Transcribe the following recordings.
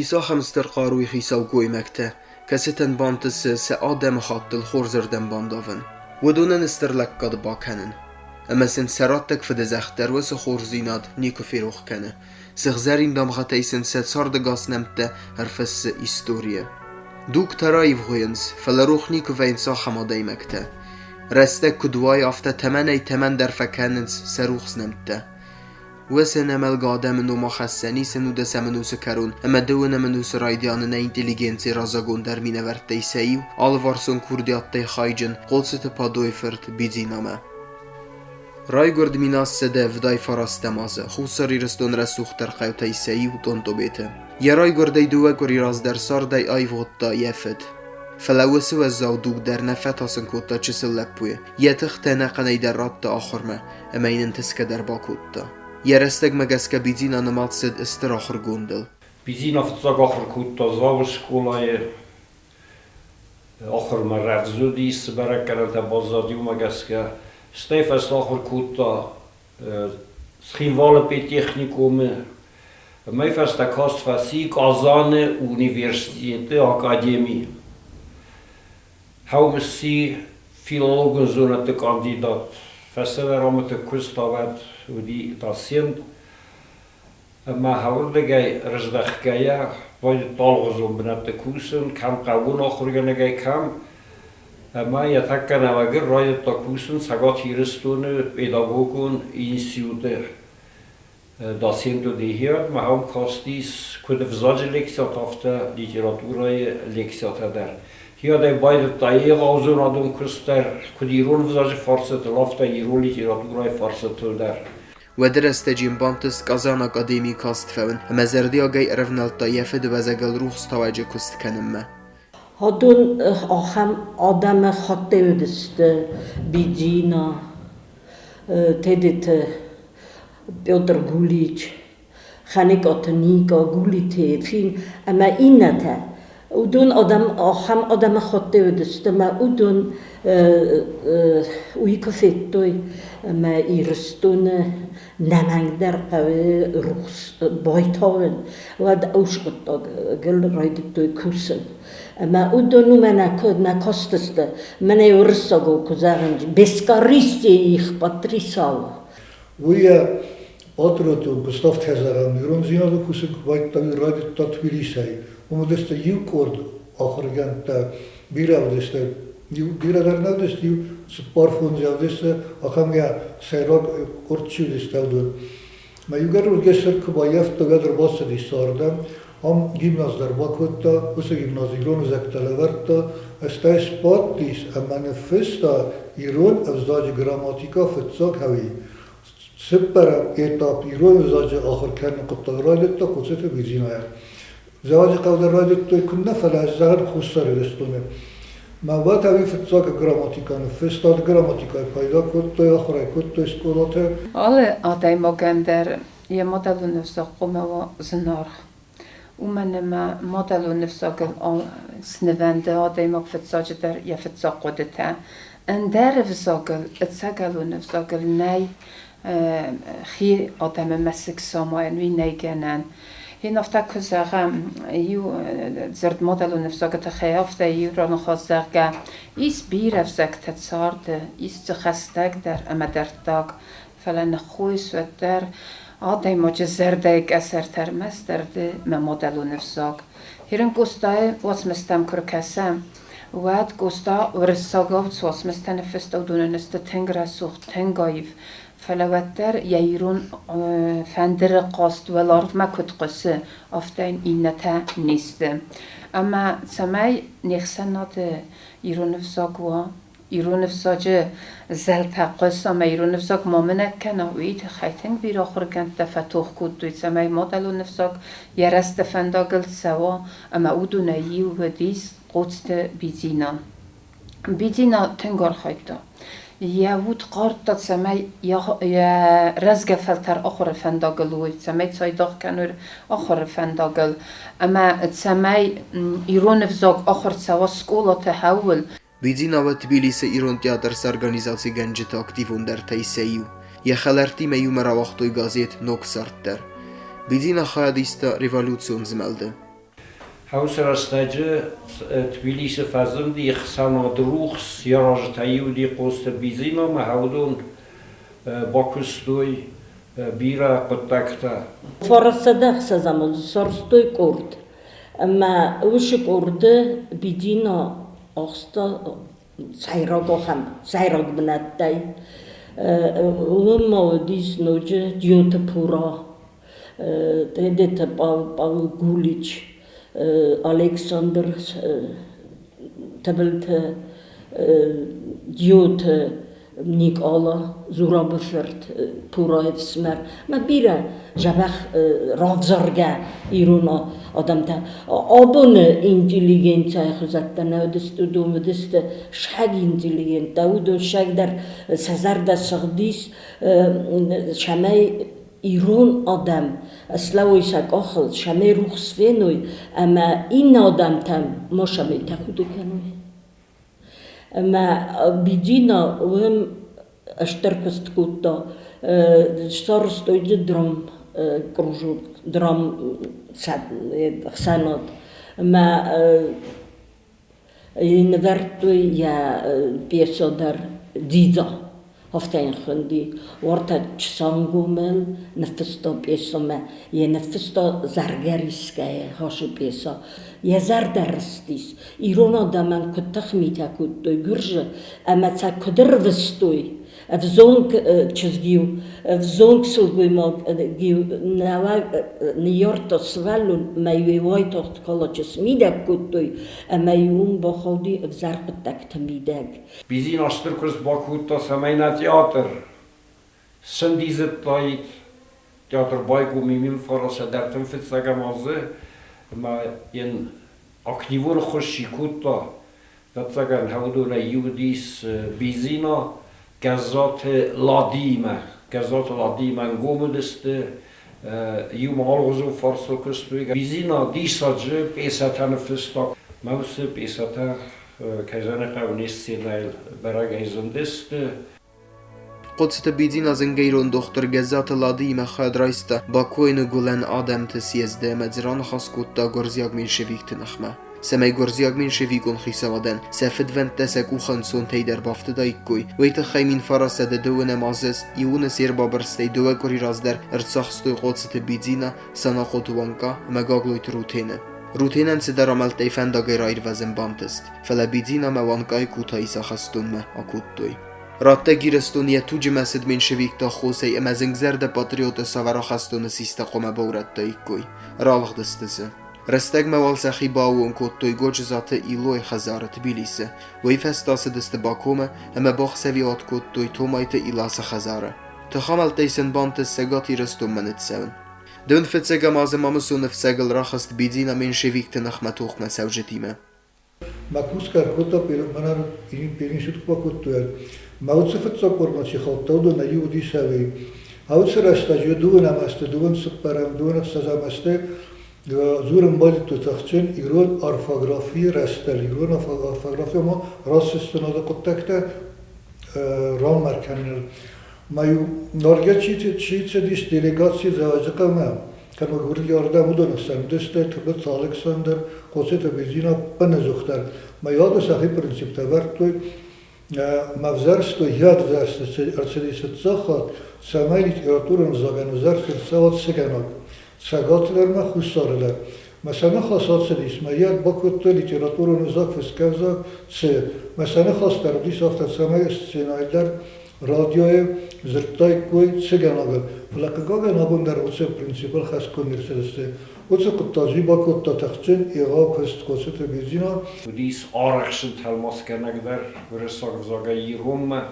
Ис ахӕм стыр хъаруйы хицау гоймӕгтӕ, кӕцытӕн бантысы сӕ адӕмыхаттыл хорзырдӕм бандавын, уыдонӕн стыр лӕггад бакӕнын. Ӕмӕ сын сӕ раттӕг фыдызӕхх дӕр уыцы хорздзинад никуы ферох кӕны, сыгъзӕрин дамгъӕтӕй сын сӕ цардӕгас нӕмттӕ ӕрфыссы историйы. Дугтӕ раивгъуыйынц, фӕлӕ рох никуы вӕййынц ахӕм адӕймӕгтӕ. Рӕстӕг куыд уайы, афтӕ тӕмӕнӕй-тӕмӕндӕр фӕкӕнынц сӕ рухс нӕмттӕ. Уыцы ӕнӕмӕлгӕ адӕмы ном ахӕссӕн ис ӕнудӕсӕм ӕнусы кӕрон ӕмӕ дыууынӕм ӕнусы райдианы нӕ интеллигенцийы раззагондӕр минӕвӕрттӕй сӕ иу, алыварсон курдиаттӕй хайджын Хъоцыты Падойы фырт Бидзинамӕ. Райгуырд 1779 азы Хуссар Ирыстоны рӕсугъддӕр хъӕутӕй сӕ иу Тъонтъобеты. Йӕ райгуырдӕй дыууӕ къуыри раздӕр цардӕй аивгъуыдта йӕ фыд. Фӕлӕ уыцы уӕззау дуг дӕр нӕ фӕтасын кодта чысыл лӕппуйы, йӕ тыхтӕ ӕнӕхъӕнӕй дӕр радта ахуырмӕ ӕмӕ йын ӕнтысгӕ дӕр бакодта. Йӕ рӕстӕгмӕ гӕсгӕ Бидзина нымад цыд стыр ахуыргондыл. Бидзина фыццаг ахуыр кодта Дзауы скъолайы. Ахуырмӕ рӕвдз уыдис, цы бӕрӕггӕнӕнтӕ баззад, уымӕ гӕсгӕ. Стӕй фӕцахуыр кодта Цхинвалы педтехникумы. Мӕй фӕстӕ каст фӕци Казаны университеты академи. Хӕуы сси филологон зонӕдты кандидат, фӕстӕдӕр амыты куыставӕд уыди доцент. Ӕмӕ хӕуырдыгӕй рыздӕхгӕйӕ, байдыдта алыгъуызон бынӕтты кусын, кӕм хъӕууон ахуыргӕнӕгӕй, кӕм. Ӕмӕ йӕ тӕккӕ нӕуӕгыр райдыдта кусын Цӕгат Ирыстоны педагогон институты доцент уыди. Мӕ уым кастис куыд ӕвзаджы лекциятӕ, афтӕ литературӕйы лекциятӕ дӕр. Хиадӕй байдыдта егъау зонадон куыст дӕр, куыд ирон ӕвзаджы фарсытыл, афтӕ ирон литературӕйы фарсытыл дӕр. Уӕды рӕстӕджы йын бантыст Казаны академийы каст фӕуын ӕмӕ зӕрдиагӕй ӕрӕвнӕлдта йӕ фыдывӕзӕгыл рухстауӕджы куыст кӕнынмӕ. Уыдон ахӕм адӕмы хаттӕй уыдысты Бидзина, Тедеты Петр Гулич, Хӕныкъаты Ника, Гулиты Ефим ӕмӕ иннӕтӕ. Уыдон адӕм ахӕм адӕмы хаттӕй уыдысты ӕмӕ уыдон уый куы федтой, ӕмӕ Ирыстоны нӕмӕнгдӕр хъӕуы рухс байтауын, уӕд ӕскъуыддагыл райдыдтой кусын. Ӕмӕ уыдон уымӕ нӕ кастысты, мӕнӕ уырыссагау куы зӕгъын, бескорыстие их потрясало. Уый йӕ патриотон куыст зӕгъӕм, ирондзинады кусын куы байдыдта, уый райдыдта Тбилисӕй. Уым уыдысты иу къорд ахуыргӕндтӕ, бирӕ уыдысты, иу бирӕ дӕр нӕ уыдысты, иу цыппар-фондз уыдысты, ахӕм йӕ сӕйраг къорд чи уыдысты, уыдон. Мӕ иугӕр оркестр куы баййӕфта, уӕд ӕрбацыдис ардӕм. Ам гимназ дӕр бакодта, уыцы гимназ ирон ӕвзӕгтӕ лӕвӕрдта, стӕй сбадтис ӕмӕ ныффыста ирон ӕвзаджы грамматикӕ фыццаг ӕви цыппӕрӕм этап ирон ӕвзаджы ахуыр кӕныны хъуыддаг райдыдта Хъуццыты Бидзинайӕ. Дзӕуӕджыхъӕу дӕр райдыдтой куыннӕ, фӕлӕ ӕз зӕгъын Хуссар Ирыстоны. Мӕ уӕд ӕви фыццаг грамматикӕ ныффыста, грамматикӕйы пайда кодтой, ахуырӕй кодтой скъолаты. Алы адӕймагӕн дӕр йӕ мадӕлон ӕвзаг хъуамӕ уа зынаргъ. Уымӕн ӕмӕ мадӕлон ӕвзагыл снывӕнды адӕймаг фыццаджыдӕр йӕ фыццаг хъуыдытӕ. Ӕндӕр ӕвзагыл, ӕцӕгӕлон ӕвзагыл нӕй хи адӕмы мӕсыг самайӕн, уый нӕй гӕнӕн. Йын афтӕ куы зӕгъӕм, иу дзырд мадӕлон ӕвзагы тыххӕй афтӕ иу раныхас, зӕгъгӕ, ис бирӕ ӕвзӕгтӕ царды, ис дзы хӕстӕгдӕр ӕмӕ дӕрддаг, фӕлӕ ныххойыс уӕддӕр адӕймаджы зӕрдӕйы къӕсӕртӕ ӕрмӕстдӕр ды мӕ мадӕлон ӕвзаг. Хирын Къостайы уацмыстӕм куы ркӕсӕм, уӕд Къоста уырыссагау цы уацмыстӕ ныффыста, уыдонӕн сты тынг рӕсугъд, тынг аив, фӕлӕ уӕддӕр йӕ ирон фӕндыры хъазт уӕларвмӕ куыд хъуысы, афтӕ йын иннӕтӕ не сты. Ӕмӕ цӕмӕй не хсӕнады ирон ӕвзаг уа, ирон ӕвзаджы зӕлтӕ хъуыс ӕмӕ ирон ӕвзаг ма мынӕг кӕна, уый тыххӕй тынг бирӕ ахуыргӕндтӕ фӕтох кодтой, цӕмӕй мадӕлон ӕвзаг йӕ рӕзты фӕндагыл цӕуа, ӕмӕ уыдонӕй иу уыдис Хъоцты Бидзина. Бидзина тынг архайдта. Йӕ уд хъардта, цӕмӕй йӕ рӕзгӕ фӕлтӕр ахуыры фӕндагыл уой, цӕмӕй цайдагъ кӕной ахуыры фӕндагыл ӕмӕ цӕмӕй ирон ӕвзаг ахуыр цӕуа скъолаты хӕуыл. Бидзинава Тбилисы ирон театр сорганизацигӕнджыты активондӕртӕй сӕ иу. Йӕ хӕлӕрттимӕ иумӕ рауагътой газет «Ног цард» дӕр. Бидзина хайад иста революцион змӕлды. Уыцы рӕстӕджы Тбилисы фӕзынди ӕхсӕнад Рухс, йӕ разы та уыди Хъоцты Бидзина ӕмӕ уыдон бакуыстой бирӕ хъуыддӕгтӕ. 906 азы сарӕзтой къорд, ӕмӕ уыцы къорды Бидзина ахста сӕйраг ахӕм сӕйраг бынӕттӕй. Уым ма уыдис ноджы Джиоты Пура, Тедеты Павел Гулич, Александр Тыбылты, Джиоты Никъала, Зурабы фырт, Пурайы фсымӕр ӕмӕ бирӕ дзӕбӕх равзаргӕ ирон адӕмтӕ. Абоны интеллигенцийы хуызӕттӕ нӕ уыдысты, уыдон уыдысты сӕг интеллигенттӕ, уыдон сӕг дӕр сӕ зӕрдӕ сыгъдис, цӕмӕй ирон адӕм слӕууой сӕ къахыл, цӕмӕй рухс феной ӕмӕ иннӕ адӕмтӕм ма цӕмӕй тӕхуды кӕной. Ӕмӕ Бидзина уым стыр куыст кодта. Сарӕзтой дзы драм кружок, драм ӕхсӕнад. Ӕмӕ нывӕрдтой йӕ пьесӕ дӕр «Дзидза». Афтӕ йын хуынди. Уартӕ Чысангомыл ныффыста пьесӕмӕ. Йӕ ныффыста заргӕ рисгӕйӕ хасы пьесӕ. Йӕ зӕрдӕ рыстис, ирон адӕмӕн куыд тыхмитӕ кодтой гуырзы ӕмӕ сӕ куыд ӕрвыстой, ӕвзонг чызг-иу, ӕвзонг сылгоймаг-иу нӕуӕг ныййардта сывӕллон ӕмӕ-иу уайтагъд калачы смидӕг кодтой ӕмӕ-иу уым бахауди ӕвзӕр хъуыддӕгты мидӕг. Бидзина стыр куыст бакодта, цӕмӕй нӕ театр сӕндидзыдтаид. Театр байгом и мин фарасӕдӕртӕм фыццӕгӕм азы, ӕмӕ йын активон ӕххуыс чи кодта, ӕвӕццӕгӕн, уыдонӕй иу уыдис Бидзина Гӕззаты Ладиимӕ. Гӕззаты Ладиимӕ ӕнгом уыдысты, иумӕ алыгъуызон фарсыл куыстой. Бидзина диссаджы пьесӕтӕ ныффыста. Мӕ уыцы пьесӕтӕ, кӕй зӕгъын хъӕуы, не сценӕйыл бӕрӕгӕй зындысты. Хъоцыты Бидзина зынгӕ ирон дохтыр Гӕззаты Ладыимӕ хайад райста Бакойы ныгуылӕн адӕмты съезды ӕмӕ дзы раныхас кодта гуырдзиаг меньшевикты ныхмӕ. Цӕмӕй гуырдзиаг меньшевикон хицауадӕн сӕ фыдвӕндтӕ сӕ къухы ӕнцонтӕй дӕр бафтыдаиккой, уый тыххӕй 1920 азы июны се рбабырстӕй дыууӕ къуыри раздӕр ӕрцахстой Хъоцыты Бидзина, Санахъоты Уанкъа ӕмӕ Гаглойты Рутены. Рутенӕн цыдӕр амӕлттӕй фӕндагӕй раирвӕзын бантыст, фӕлӕ Бидзина ӕмӕ Уанкъайы Кутаисы ахӕстонмӕ акодтой. Раттӕг Ирыстон йӕ туджы мӕцыд меньшевикты аххосӕй ӕмӕ зынгзӕрдӕ патриоты цавӕр ахӕстоны систӕ хъуамӕ баурӕдтаиккой. Ралыгъдысты дзы. Рӕстӕгмӕ уал сӕхи бааууон кодтой Годжыцаты Илойы хӕдзары Тбилисы. Уый фӕстӕ ацыдысты Бакомӕ ӕмӕ бахсӕвиуат кодтой Томайты Иласы хӕдзары. Тыхамӕлттӕй сын бантыст Цӕгат Ирыстонмӕ ныццӕуын. Дон фыццӕгӕм азы Мамысоны ӕфцӕгыл рахызт Бидзина меньшевикты ныхмӕ тохмӕ цӕуджытимӕ. Мӕ кусгӕ ӕркодта, мӕнӕн пенсион куы бакодтой, мӕ уыцы фыццаг къордмӕ чи хаудта, уыдонӕй иу уыдис ӕви. А уыцы рӕстӕджы дыууын азты, дыууын цыппӕрӕм, дыууын ӕхсӕзӕм азты дзурын байдыдтой тыхджын ирон орфографийы рӕзтыл, ирон орфографи ӕмӕ растфыссынады хъуыддӕгтӕ ранмӕ кӕныныл. Ма-иу норгӕ чи цыдис делегаци Дзӕуӕджыхъӕумӕ, кӕмӕ гуырдзиаг уыдоны хсӕн уыдысты Тыбылты Алыксандр, Хъоцыты Бедзина, ӕнӕдзухдӕр. Ма иуӕдӕр сӕхи принциптӕ ӕвӕрдтой, ма ӕвзӕрстой, йӕ ӕвзӕрст ӕрцыди фыццаг хатт, цӕмӕй литературон ӕвзагӕн ӕвзӕрст ӕрцӕуа цыгӕнӕг. Цӕгаты дӕр ма Хуссары дӕр. Мӕ сӕ ныхас ацыдис, мӕ йӕ бакодтой литературон ӕвзаг, фысгӕ ӕвзаг, цы. Мӕ сӕ ныхас дӕр уыдис афтӕ, цӕмӕй сценӕйы дӕр радиойы дзырдтаиккой цыгӕнӕгыл. Фӕлӕ, хъыгагӕн, абон дӕр уыцы принципыл хӕсгонд не рцыдысты. Уыцы хъуыддаджы бакодта тыхджын егъау куыст Хъоцыты Бедзина. Уыдис арӕхстджын тӕлмацгӕнӕг дӕр уырыссаг ӕвзагӕй иронмӕ.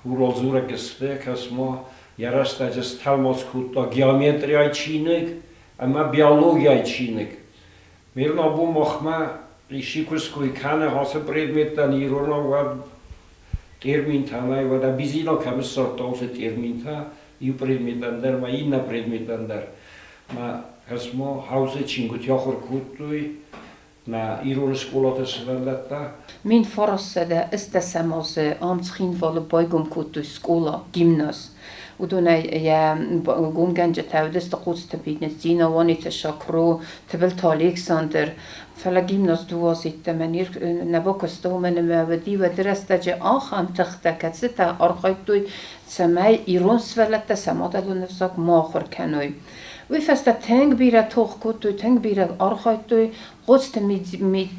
Урал дзурӕг сты, кӕс-ма, йӕ рӕстӕджы стӕлмац кодта геометрияйы чиныг ӕмӕ биологияйы чиныг. Ме рнабон махмӕ исчи куы ской кӕны ацы предметтӕн иронау, уӕд терминтӕ нӕй, уӕдӕ бизинаг кӕм ссардта уыцы терминтӕ иу предметӕн дӕр ӕмӕ иннӕ предметӕн дӕр. Мӕ кӕс-ма, хаусы чингуытӕ ахуыр кодтой. Нӕ ирон скъолаты сывӕллӕттӕ. 1980 азы ам Цхинвалы байгом кодтой скъола, гимназ. Уыдонӕй йӕ гомгӕнджытӕ уыдысты Хъоцыты Беднетдина, Уанеты Шакро, Тыбылты Александр. Фӕлӕ гимназ дыууӕ азы йеддӕмӕ нӕ бакуыста, уымӕн ӕмӕ уыди уӕды рӕстӕджы ахӕм тыхтӕ, кӕцытӕ архайдтой, цӕмӕй ирон сывӕллӕттӕ сӕ мадӕлон ӕвзаг ма ахуыр кӕной. Уый фӕстӕ тынг бирӕ тох кодтой, тынг бирӕ архайдтой. Хъоцыты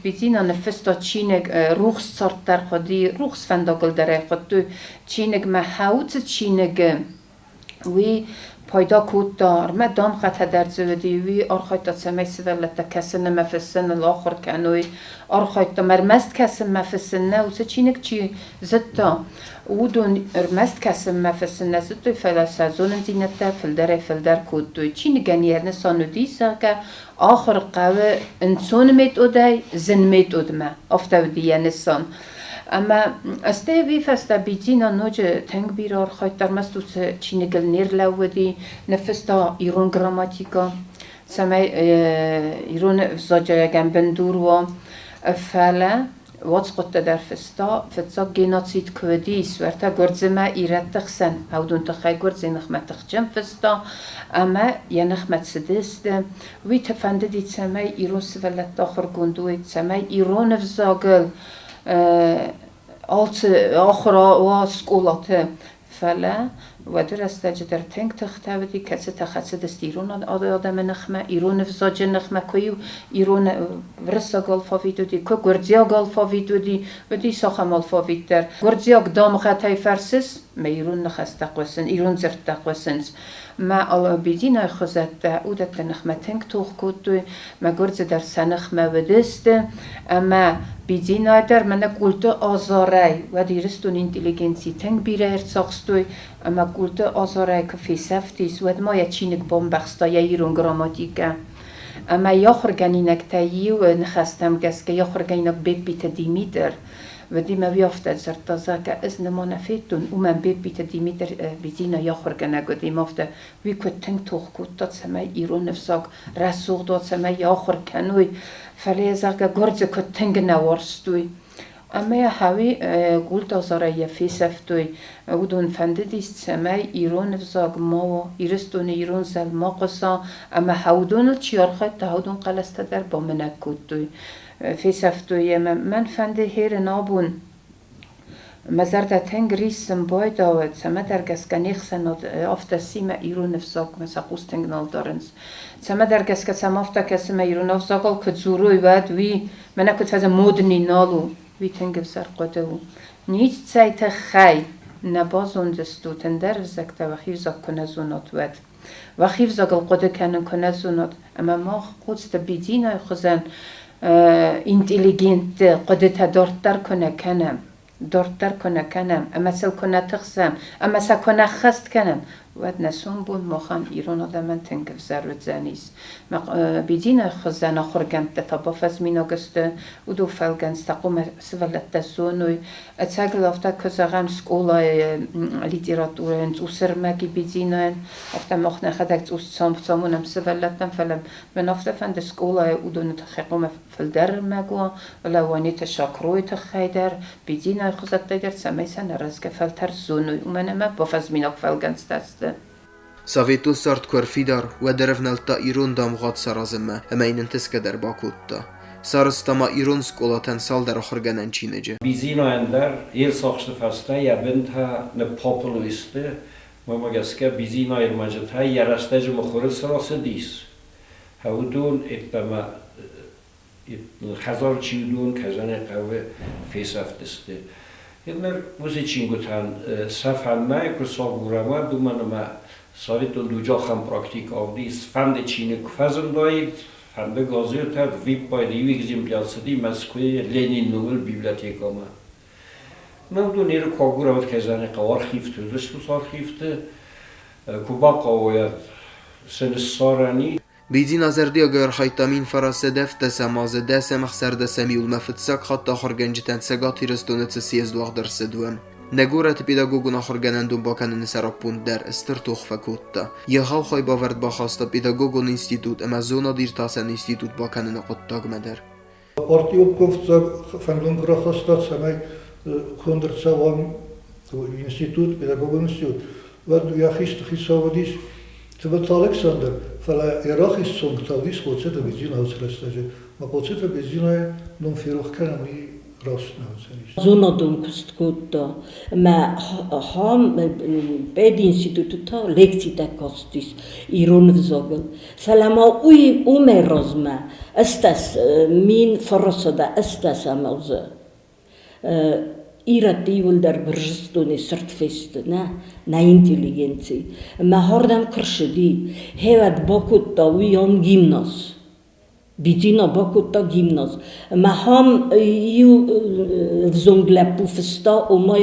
Бидзина ныффыста чиныг «Рухс цард дӕр хъуыди, рухс фӕндагыл дӕр ӕй хуыдтой». Чиныгмӕ хауцы чиныг уый пайда кодта, ӕрмӕ дамгъӕтӕ дӕр дзы уыди, уый архайдта, цӕмӕй сывӕллӕттӕ кӕсын ӕмӕ фыссыныл ахуыр кӕной. Архайдта ма ӕрмӕст кӕсынмӕ фыссын нӕ, уыцы чиныг чи зыдта, уыдон ӕрмӕст кӕсынмӕ фыссын нӕ зыдтой, фӕлӕ сӕ зонындзинӕдтӕ фылдӕрӕй-фылдӕр кодтой. Чиныгӕн йӕ нысан уыди, зӕгъгӕ, ахуыр хъӕуы ӕнцон методӕй зын методмӕ. Афтӕ уыди йӕ нысан. Ӕмӕ стӕй уый фӕстӕ Бидзина ноджы тынг бирӕ архайдта, ӕрмӕст уыцы чиныгыл не рлӕууыди, ныффыста ирон грамматикӕ, цӕмӕй ирон ӕвзаджы бындур уа. Фӕлӕ уацхъуыдтӕ дӕр фыста, фыццаг геноцид куы уыдис, уӕртӕ Гуырдзымӕ ирӕтты хсӕн, уыдон тыххӕй Гуырдзыйы ныхмӕ тыхджын фыста ӕмӕ йӕ ныхмӕ цыдысты. Уый фӕндыди, цӕмӕй ирон сывӕллӕттӕ ахуыргонд уой, цӕмӕй ирон ӕвзагыл алцы ахуыр уа скъолаты. Фӕлӕ уӕды рӕстӕджы дӕр тынг тыхтӕ уыди, кӕцытӕ хӕцыдысты ирон адӕмы ныхмӕ, ирон ӕвзаджы ныхмӕ, куы-иу ирон уырыссаг алфавит уыди, куы гуырдзиаг алфавит уыди, уыдис ахӕм алфавит дӕр. Гуырдзиаг дамгъӕтӕй фӕрсыс, мӕ ирон ныхӕстӕ хъуысынц, ирон дзырдтӕ хъуысынц. Мӕ Бидзинайы хуызӕттӕ уыдӕтты ныхмӕ тынг тох кодтой, мӕ гуырдзы дӕр сӕ ныхмӕ уыдысты, ӕмӕ Бидзинай дӕр мӕнӕ къулты азарӕй, уӕд Ирыстоны интеллигенци тынг бирӕ ӕрцахстой, ӕмӕ къулты азарӕй куы фесӕфтис, уӕд ма йӕ чиныг бамбӕхста йӕ ирон грамматикӕ. Ӕмӕ йӕ ахуыргӕнинӕгтӕй иу ныхӕстӕм гӕсгӕ йӕ ахуыргӕнинаг Беппиты Димитр уыди мӕ уый афтӕ дзырдта, зӕгъгӕ, ӕз нырма нӕ федтон, уымӕн Беппиты Димитр Бидзина йӕ ахуыргӕнӕг уыди, ӕмӕ афтӕ уый куыд тынг тох кодта, цӕмӕй ирон ӕвзаг рӕсугъд уа, цӕмӕй йӕ ахуыр кӕной, фӕлӕ йӕ, зӕгъгӕ, гуырдзы куыд тынг нӕ уарзтой. Ӕмӕ йӕ хауи Гултазарӕй йӕ фесӕфтой. Уыдон фӕндыдис, цӕмӕй ирон ӕвзаг ма уа, Ирыстоны ирон зӕл ма хъуыса, ӕмӕ уыдоныл чи архайдта, уыдон хъӕлӕстӕ дӕр бамынӕг кодтой. Фесӕфтой ӕмӕ мӕн фӕнды херын абон. Мӕ зӕрдӕ тынг риссын байдауы, цӕмӕдӕр гӕсгӕ не хсӕнад афтӕ сси мӕ ирон ӕвзагмӕ сӕ хъус тынг нал дарынц. Цӕмӕдӕр гӕсгӕ сӕм афтӕ кӕсы, мӕ ирон ӕвзагыл куы дзурой, уӕд уый мӕнӕ куыд фӕзӕгъы, модный нал у, уый тынг ӕвзӕр хъуыды у. Ницӕй тыххӕй нӕ базондзыстут ӕндӕр ӕвзӕгтӕ уӕхи взаг куы нӕ зонат, уӕд. Уӕхи взагыл хъуыды кӕнын куы нӕ зонат, ӕмӕ мах Хъоцты Бидзинайы хуызӕн интеллигентты хъуыдытӕ дарддӕр куы нӕ кӕнӕм, дарддӕр куы нӕ кӕнӕм ӕмӕ сыл куы нӕ тыхсӕм ӕмӕ сӕ куы нӕ ххӕст кӕнӕм, уӕд нӕ сомбон махӕн ирон адӕмӕн тынг ӕвзӕр уыдзӕнис. Бидзинайы хуызӕн ахуыргӕндтӕ та бафӕзминаг сты, уыдон фӕлгӕнцтӕ хъуамӕ сывӕллӕттӕ зоной. Ӕцӕгыл афтӕ куы зӕгъӕм, скъолайы литературӕйӕн цъус ӕрмӕг и Бидзинайӕн, афтӕ мах нӕхӕдӕг цъус цамонӕм сывӕллӕттӕн, фӕлӕ мӕн афтӕ фӕнды скъолайы уыдоны тыххӕй хъуамӕ фылдӕр ӕрмӕг уа, фӕлӕ Уанеты Шакройы тыххӕй дӕр, Бидзинайы хуызӕттӕй дӕр, цӕмӕй сӕ нӕ рӕзгӕ фӕлтӕр зоной, уымӕн ӕмӕ бафӕзминаг фӕлгӕнцтӕ сты. Советон цард куы ӕрфидар, уӕд ӕрӕвнӕлдта ирон дамгъуат саразынмӕ ӕмӕ йын ӕнтысгӕ дӕр бакодта. Сарӕзта ма ирон скъолатӕн цалдӕр ахуыргӕнӕн чиныджы. Бидзинайӕн дӕр йе рцахсты фӕстӕ йӕ бынтӕ ныппапылой сты, уымӕ гӕсгӕ Бидзинайы ӕрмӕджытӕй йӕ рӕстӕджы мыхуыры цы рацыдис, уыдон йеддӕмӕ хӕдзары чи уыдон, кӕй хъӕуы, фесӕфтысты. Ныр уыцы чингуытӕн сӕ фӕндмӕ куы сагурӕм, уӕд уымӕн ӕмӕ советон дуджы ахӕм практикӕ уыдис, фӕнды чиныг куы фӕзындаид, фӕнды газетӕ, виппайды иу экземпляр цыди Мӕскуыйы Ленины номыл библиотекӕмӕ. Ныр уыдон ныр куы агурӕм, уӕд кӕй зӕгъын хъӕуы, архивты уыдысты уыцы архивты, куы бахъӕуой, уӕд сын ссарӕн и. Бидзина зӕрдиагӕй архайдта 1917 азы дӕсӕм ӕхсӕрдӕсӕм июлмӕ фыццаг хатт ахуыргӕнджытӕн Цӕгат Ирыстоны цы съезд уагъд ӕрцыд, уым. Нӕ горӕты педагогон ахуыргӕнӕндон бакӕныны сӕраппонд дӕр стыр тох фӕкодта. Егъау хайбавӕрд бахаста педагогон институт ӕмӕ зонад-иртасӕн институт бакӕныны хъуыддагмӕ дӕр. Партийы обком фыццаг фӕндон куы рахаста, цӕмӕй конд ӕрцӕуа институт, педагогон институт, уӕд йӕхи хицау уыдис Тыбылты Александр, фӕлӕ йӕ рахиз цонг та уыдис Хъоцыты Бидзина уыцы рӕстӕджы. Ӕмӕ Хъоцыты Бидзинайы ном ферох кӕнӕм, уый раст нӕ уыдзӕнис. Зонадон куыст кодта ӕмӕ ахӕм пединституты та лекцитӕ кастис ирон ӕвзагыл. Фӕлӕ ма уый уымӕй размӕ 18 918 азы ирӕтты иууылдӕр Гуырдзыстоны сырд фесты, нӕ, нӕ интеллигенци. Ӕмӕ ардӕм куы рцыди, гъеуӕд бакодта уый ам гимназ. Бидзина бакодта гимназ. Ӕмӕ ахӕм иу ӕвзонг лӕппу фыста, ома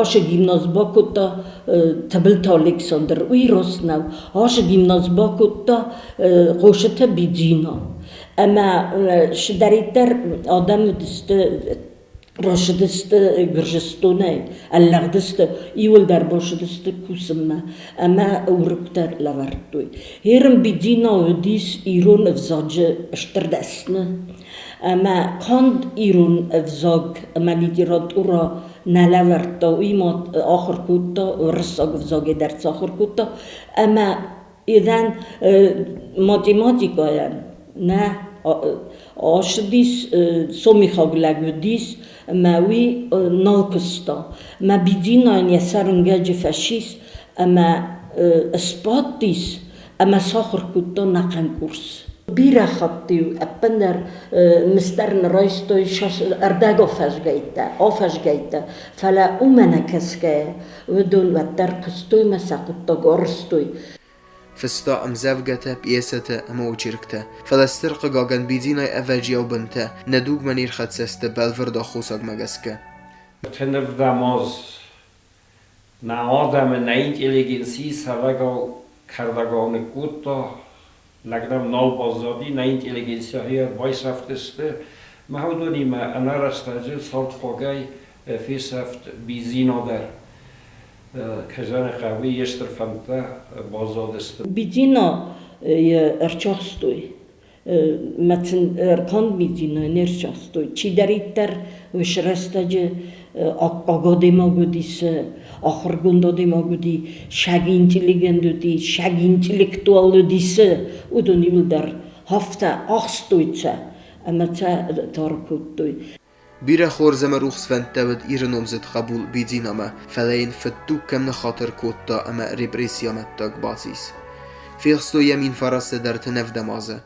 ашы гимназ бакодта Тыбылты Александр, уый раст нӕу. Ашы гимназ бакодта Хъошыты Бидзина. Ӕмӕ цыдӕриддӕр адӕм уыдысты, рацыдысты Гуырдзыстонӕй, ӕрлӕгдысты, иууылдӕр бацыдысты кусынмӕ ӕмӕ уроктӕ лӕвӕрдтой. Ерын Бидзина уыдис ирон ӕвзаджы стыр дӕсны ӕмӕ канд ирон ӕвзаг ӕмӕ литературӕ нӕ лӕвӕрдта, уый ма ахуыр кодта, уырыссаг ӕвзагӕй дӕр сахуыр кодта ӕмӕ Ирӕн математикӕйӕн нӕ ацыдис, сомихаг лӕг уыдис ӕмӕ уый нал куыста. Мӕ Бидзинайӕн йӕ сӕр уынгӕджы фӕцис ӕмӕ сбадтис ӕмӕ сахуыр кодта нӕхъӕн курс. Бирӕ хатт-иу ӕппындӕр мистер нӕ райстой ӕрдӕг афӕзгӕйттӕ, афӕзгӕйттӕ, фӕлӕ уымӕ нӕ кӕсгӕйӕ, уыдон уӕддӕр куыстой ӕмӕ сӕ хъуыддаг арӕзтой. Фыста ӕмдзӕвгӕтӕ, пьесӕтӕ ӕмӕ очерктӕ. Фӕлӕ стыр хъыгагӕн, Бидзинайы ӕвӕджиау бынтӕ нӕ дугмӕ не рхӕццӕ сты бӕлвырд аххосагмӕ гӕсгӕ. Тынӕвдӕм аз нӕ адӕмы нӕ интеллигенцийы цӕвӕгау кӕрдӕгау ныккодта, лӕг нӕм нал баззади, нӕ интеллигенцийӕ байсӕфтысты. Мӕ уыдонимӕ ӕнӕрӕстӕджы цардхъуагӕй фесӕфт Бидзина дӕр. Кӕй хъӕуы, йе стыр фӕндтӕ баззадысты. Бидзина ӕрцахстой. Мӕ сын ӕрконд Бидзина не рцахстой. Чидӕриддӕр уыцы рӕстӕджы аккаг адӕймаг уыдис, ахуыргонд адӕймаг уыди, саг интеллигент уыди, саг интеллектуал уыдис, уыдон иууылдӕр афтӕ ахстой сӕ ӕмӕ сӕ тар кодтой. Бирӕ хорз ӕмӕ рухс фӕндтӕ уыд Иры номдзыд хъӕбул Бидзинамӕ, фӕлӕ йын фыддуг кӕм ныххатыр кодта ӕмӕ репрессийы амӕттаг бацис. Фехстой йӕ 1900 ӕртын ӕвдӕм азы.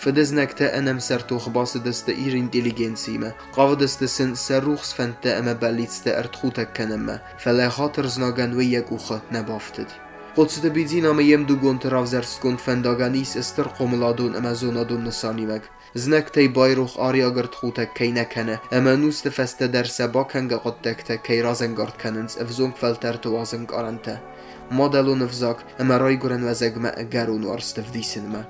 Фыдызнӕгтӕ ӕнӕмсӕр тохы бацыдысты Иры интеллигенциимӕ, хъавыдысты сын сӕ рухс фӕндтӕ ӕмӕ бӕллицтӕ ӕртхутӕг кӕнынмӕ, фӕлӕ ӕгъатыр знагӕн уый йӕ къухы нӕ бафтыд. Хъоцыты Бидзинамӕ йе мдугонты равзӕрстгонд фӕндагӕн ис стыр хъомыладон ӕмӕ зонадон нысаниуӕг. Знӕгтӕй байрох ариаг ӕртхутӕг кӕй нӕ кӕны ӕмӕ ӕнусты фӕстӕ дӕр сӕ бакӕнгӕ хъуыддӕгтӕ кӕй разӕнгард кӕнынц ӕвзонг фӕлтӕрты уадзын къарӕнтӕ, мадӕлон ӕвзаг ӕмӕ райгуырӕн уӕзӕгмӕ ӕгӕрон уарзт ӕвдисынмӕ.